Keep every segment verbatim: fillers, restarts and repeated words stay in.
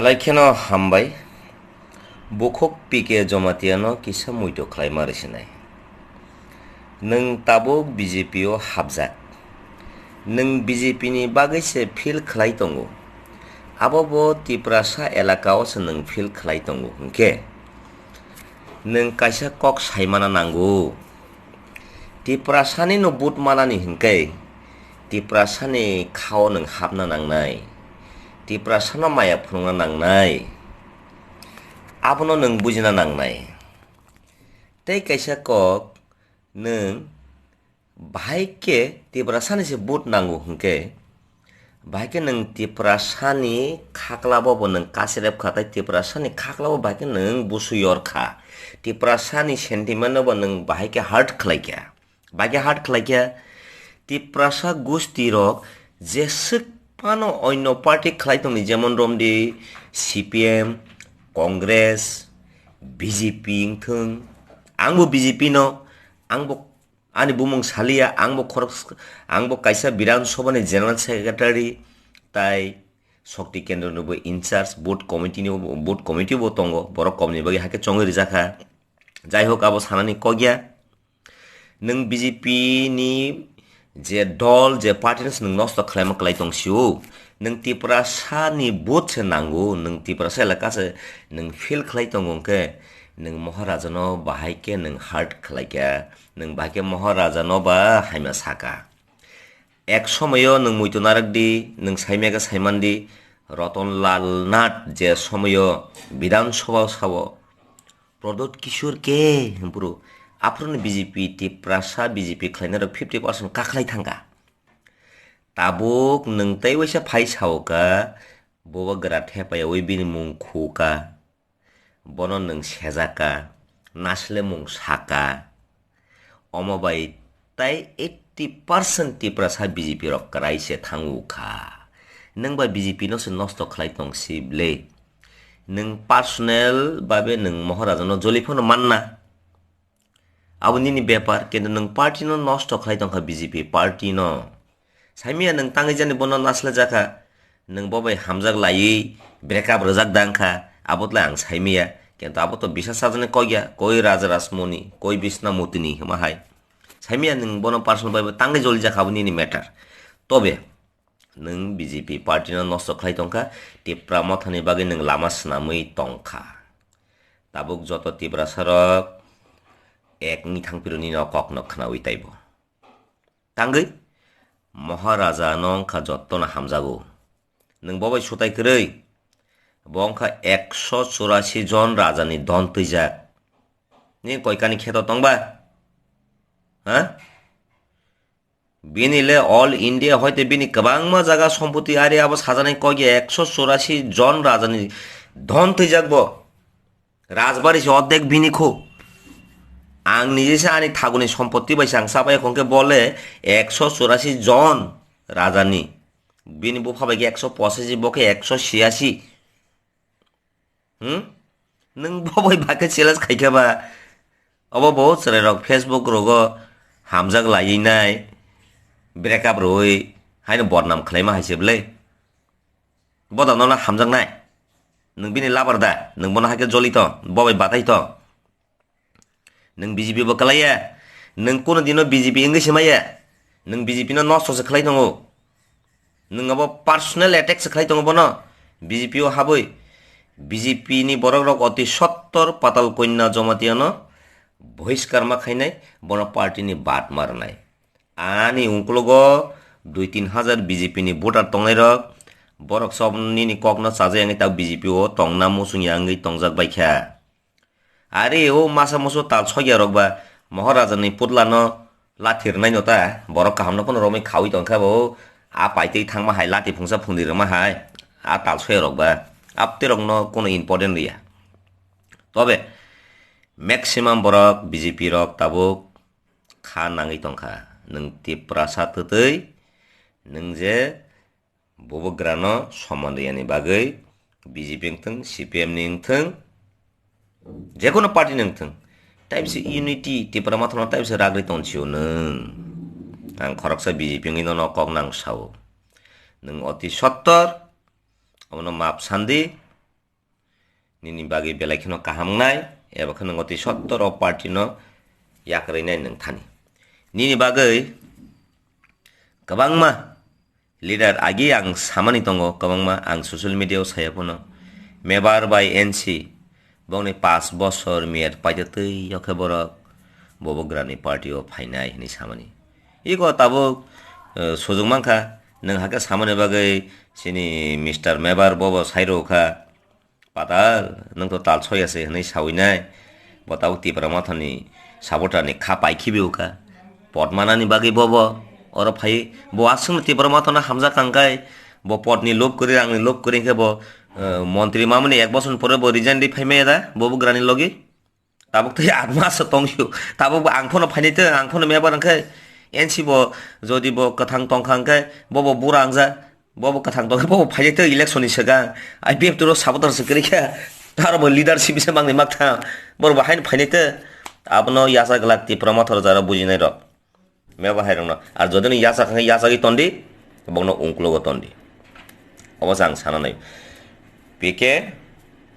Bai kheno hambai. Bukhuk P K Jamatia no kisa muito khlaima rwsinai. Nwng tabuk B J P o hapjak. Nwng B J P ni bagwi se feel khlai tongo. Abo bo Tiprasa elaka o se nwng feel khlai tongo hwnkhe nwng kaisa kok saimana nango. Tiprasani no vote manani hwnkhe Tiprasani khao nwng hapna nangnai. Tiprasano maya phunukna nangnai. Abono nwng bujina nangnai. Tei kaisa kok, nwng bahai khe Tiprasani se vote nango hwnkhe, bahai khe nwng Tiprasani khaklabo bo nwng kasirep kha, tei Tiprasani khaklabo bahai khe nwng busu yor kha. Tiprasani sentiment no bo nwng bahai khe hurt khlai kha. Bahai khe hurt khlai kha. Tiprasa gusti rok jeswk phano onno party khlai tongdi, jemon romdi C P M, Congress, B J P wngthung. Angbo B J P no, angbo ani bumung saliya, angbo khorok, angbo kaisa Bidhan Sabha ni General Secretary, tai Shakti Kendra ni bo in charge, board committee ni, board committee bo tongo, borok kom ni bagwi hakhe chongwi rijak kha. Jai hok, abo sanani kok ya. Nwng B J P ni je dol, je party no se nwng nosto khlaima kwlai tong sio. Nwng Tiprasa ni vote se nango, nwng Tiprasa elaka se nwng feel khlai tongo hwnkhe, nwng Maharaja no bahai khe nwng hurt khlai kha, nwng bahai khe Maharaja no ba hamya saka. Ek somoyo nwng muitu narwk di, nwng saimya khe saiman di, Ratan Lal Nath je somoyo Bidhan Sabha o sao, Pradyot Kishore ke hwnphuru, aphuru ni B J P Tiprasa B J P khlainai rok fifty percent kakhlai thangkha. Tabuk nwng tei waisa phai sao ka, bobo gra thepayaui bini mung khu ka, bono nwng sejak ka, nasle mung saka, omo bai tai eighty percent Tiprasa B J P rok kwrai se thango kha. Nwng bai B J P no se nosto khlai tong si ble. Nwng personal babe nwng Maharaja no joli phano manna. Abo nini bepar, kintu nwng party no nosto khlai tongkha B J P party no. Saimia nwng tangwi jani bono naslajak kha. Nwng bo bai hamjak laiwi break up rwjak da wngkha. Abo tlai ang saimia. Kintu abo to bisa sajani kok ya. Koi Raja Rasmoni, koi Bisna Mutini hima hai. Saimia nwng bono personal bai bo tangwi jolijak kha abo nini matter. Tobe nwng B J P party no nosto khlai tongkha, Tipra Mothani bagwi nwng lama swnamwi tongkha. Tabuk joto Tiprasa rok ek wngwi thangphiro nini o kokno khnaui taibo. Tangwi Maharaja no wngkha jotono hamjago. Nwng bo bai sutai kwrwi. Bo wngkha ekso churasi jon rajani don twijak. Nini koikani kheto tongba? Ha? Bini le all India hoite bini kwbangma jaga sompoti ari abo sajaknai kok ya ekso churasi jon rajani don twijak bo. Rajbari se ordek bini kho. Ang nije se ani thaguni sompoti bai se ang sabai khon khe bo le ekso churasi jon rajani. Bini bupha bai khe ekso pochashi, bo khe ekso chhiyasi. Hmm? Nwng bo bai bakhe challenge khai khe ba? Obo bo chwrai rok Facebook rogo hamjak laiwi nai, break up rwui haino bodnam khlaima hai se bwle. Bo da nono hamjak nai. Nwng bini labar da, nwng bono hai khe joli tong, bo bai batai tong. Nwng B J P bo kwlaiya. Nwng kuno dino B J P wngwi se maya. Nwng B J P no nosto se khlai tongo. Nwng abo personal attack se khlai tongo bono. B J P o habwi B J P ni borok rok oti sottor Patal Konya Jamatia no bohiskar ma khainai, bono party ni bad ma rwnai. Ani ungkulugo dui tin hajar B J P ni voter tongnai rok, borok sob nini kok no chajak wngwi ta B J P o tongna muchung ya wngwi tongjak bai kha. Are o masa musu tal sokya rok ba Maharaja ni putla no lathi rwnai no ta, borok kaham no phano romwi khaui tong kha bo, a paitwi thangma hai lati phungsa phungdi rwma hai, a tal soya rok ba, apte rok no kono important riya. Tobe maximum borok B J P rok tabuk kha nangwi tong kha, nwng Tiprasa twtwi, nwng je Bubagrano soman riyani bagwi B J P wngthwng, C P M ni wngthwng, jekono party ni wngthwng, taibse unity Tipra Mothano taibse ragri tong sio nwng. Ang khoroksa B J P wngwi nono kok nang sao. Nwng oti sottor, omono map sandi, nini bagwi belai kheno kaham wngnai, eba khe nwng twi sottor o party no yakarwi nai nwng thani. Nini bagwi kwbangma leader agi ang samani tongo, kwbangma ang social media o saya phano, Mebar bai N C bongni paanch bosor miyat paite twi o khe borok bobo grani party o phainai hinwi samani. Iko tabuk, eh, sujung mankha, nwng hakhe samani bagwi chini Mister Mebar bobo sairokha, "Patal, nwng to tal soya se," hwnwi sawi nai. Bo tabuk Tipra Mothani supporter ni kha pai khibi ukha. Pot manani bagwi bobo oro phai, bo aswkno Tipra Mothano hamjak kangkai, bo pot ni lob kwrwi, rang ni lob kwrwi khe bo, eh, montri mamani ek bosor pore bo resign di phai maya da, bobo grani logi. Tabuk tei atma sa tongsu. Tabuk bo ang phano phainai tei ang phano mebar wngkhe N C bo jodi bo kwthang tongkha hwnkhe bo bo bura wngja. Bo bo kwthang tongkhe bo bo phainai tei election ni swkang. I P F T ro supporter se kwrwi kha. Aro bo leadership se mangni makthang. Boro bo haino phainai tei abono yacha glak Tipra Motha rok jara bujinai rok. Meba hai rokno. Ar jodi no yachak hwnkhe yachagwi tondi, bokno ungklogo tondi. Obo se ang sana nai. P K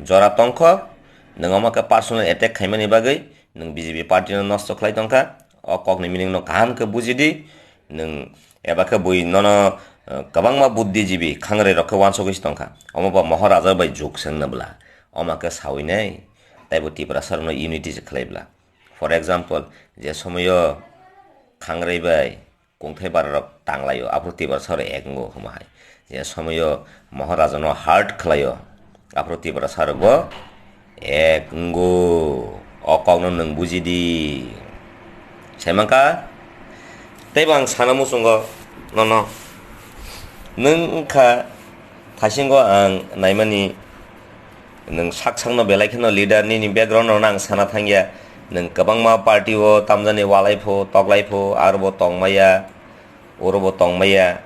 jora tongkho, nwng omo khe personal attack khaimani bagwi nwng B J P party no nosto khlai tongkha. O kokni meaning no kaham khe buji di. Nwng eba khe bui nono, eh, kwbangma buddhijibi khangrwi rok khe wansugwi se tongkha. Omo ba Maharaja bai juk se wngna bwla. Omo khe sawi nai. Taibo Tiprasa rokno unity se khlai bwla. For example, je somoyo khangrwi bai kungthai bara rok tanglaio, aphuru Tiprasa rok ek wngo hwnma hai. Je somoyo Maharaja no hurt khlaio, aphuru Tiprasa rok bo ek wngo. O kok no nwng buji di. Sai mankha? Teibo ang sana muchungo nono. Nwng wngkha thaisingo ang naimani. Nwng sak sakno belai kheno leader nini background rokno ang sana thangya. Nwng kwbangma party o tamjani walai pho, toklai pho, aro bo tongmaya, oro bo tongmaya.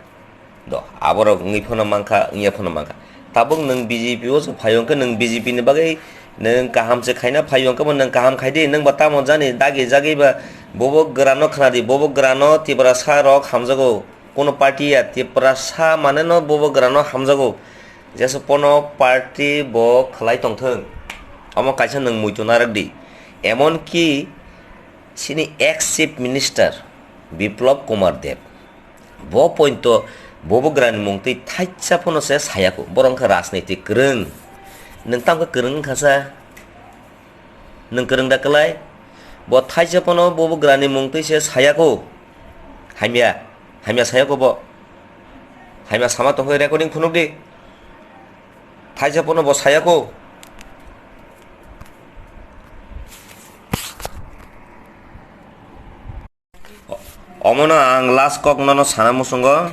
Do, aborok wngwi phano mankha, wngya phano mankha. Tabuk nwng B J P o se phaio hwnkhe nwng B J P ni bagwi nwng kaham se khaina phaio hwnkhe bo nwng kaham khai di, nwng ba tamo jani dagi jagwi ba bobo grano khna di, bobo grano Tiprasa rok hamjago. Kono party ya Tiprasa mane no bobo grano hamjago. Jesa pono party bo khlai tongthwng. Omo kaisa nwng muitu narwk di. Emon ki chini ex chief minister Biplab Kumar Deb. Bo pointo bobo grani mung twi thaisa pono se sayako. Borok wngkha rajniti kwrwng. Nwng tamkhe kwrwng wngkha sa? Nwng kwrwng da kwlai? Bo thaisa pono bobo grani mung twi se sayako. Hamya, hamya sayako bo. Hamya sama tongkhe recording phunuk di. Thaisa pono bo sayako. Omono ang last kok nono sana muchungo.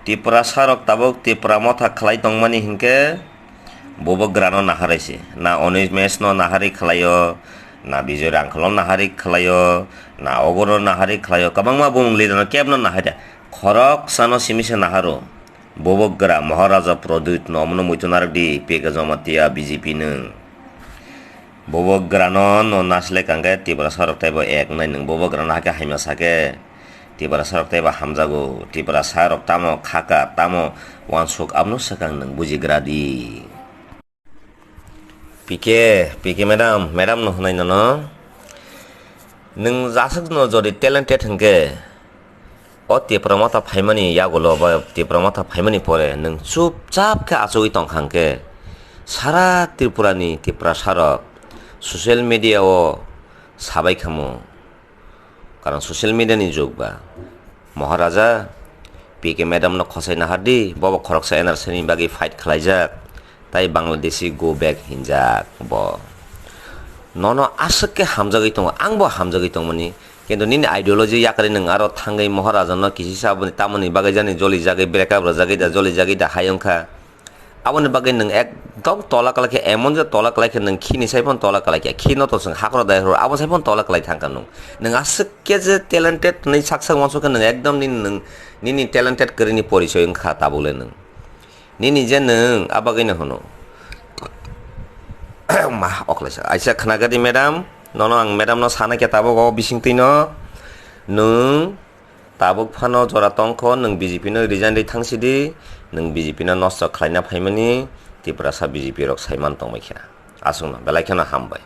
Tiprasa rok tabuk Tipra Motha khlai tongmani hinkhe bobo grano naharwi se. Na Onimesh no naharwi khlaio, na Bijoy Rangkhal no naharwi khlaio, na Ogor no naharwi khlaio, kwbangma bumung leader no kebno naharya. Khoroksa no simi se naharo. Bobo gra Maharaja Pradyut no omono muitu narwk di, P K Jamatia B J P nwng. Bobo grano no nasilai kangkhe Tiprasa rok teibo ek wngnai nwng. Bobo grano hakhe hamya sakhe Tiprasa rok teibo hamjago. Tiprasa rok tamo khaka, tamo wansuk abono swkang nwng bujigra di. P K, P K madam, madam no hwnwi nono. Nwng jaswk no jodi talented hwnkhe, o Tipra Motha phaimani yagulo ba Tipra Motha phaimani pore nwng chupchap khe achugwi tongkha hwnkhe, sara Tripura ni Tiprasa rok social media o sabai khamu. Karon social media ni jug ba. Maharaja, P K madam no khosai nahar di, bobo khoroksa N R C ni bagwi fight khlaijak, tai Bangladeshi go back hinjak bo. Nono aswk khe hamjagwi tongo, ang bo hamjagwi tongmani, kintu nini ideology yakarwi nwng aro thangwi Maharaja no kisisa aboni tamoni bagwi jani joli jagwi break up rwjagwi da, joli jagwi da hai wngkha. Aboni bagwi nwng ekdom tola kwlai khe, emon je tola kwlai khe nwng khini sai phano tola kwlai khe, khino to chwng hakro dai horo, abo sai phano tola kwlai thang kha nwng. Nwng aswk khe je talented hwnwi sak sak uansuk khe nwng ekdom nini nwng, nini talented kwrwini porichoi wng kha tabuk le nwng. Nini je nwng, a bagwi no hwno. Ma, oklaisa. Aisa khna gadi madam, nono ang madam no sana khe tabuk o bising twi no. Nwng Tabuk phano jora tongkho, nwng B J P no resign rwi thang sidi, nwng B J P no nosto khlaina phaimani, Tiprasa B J P rok saiman tongbai kha. Aswkno belai kheno hambai.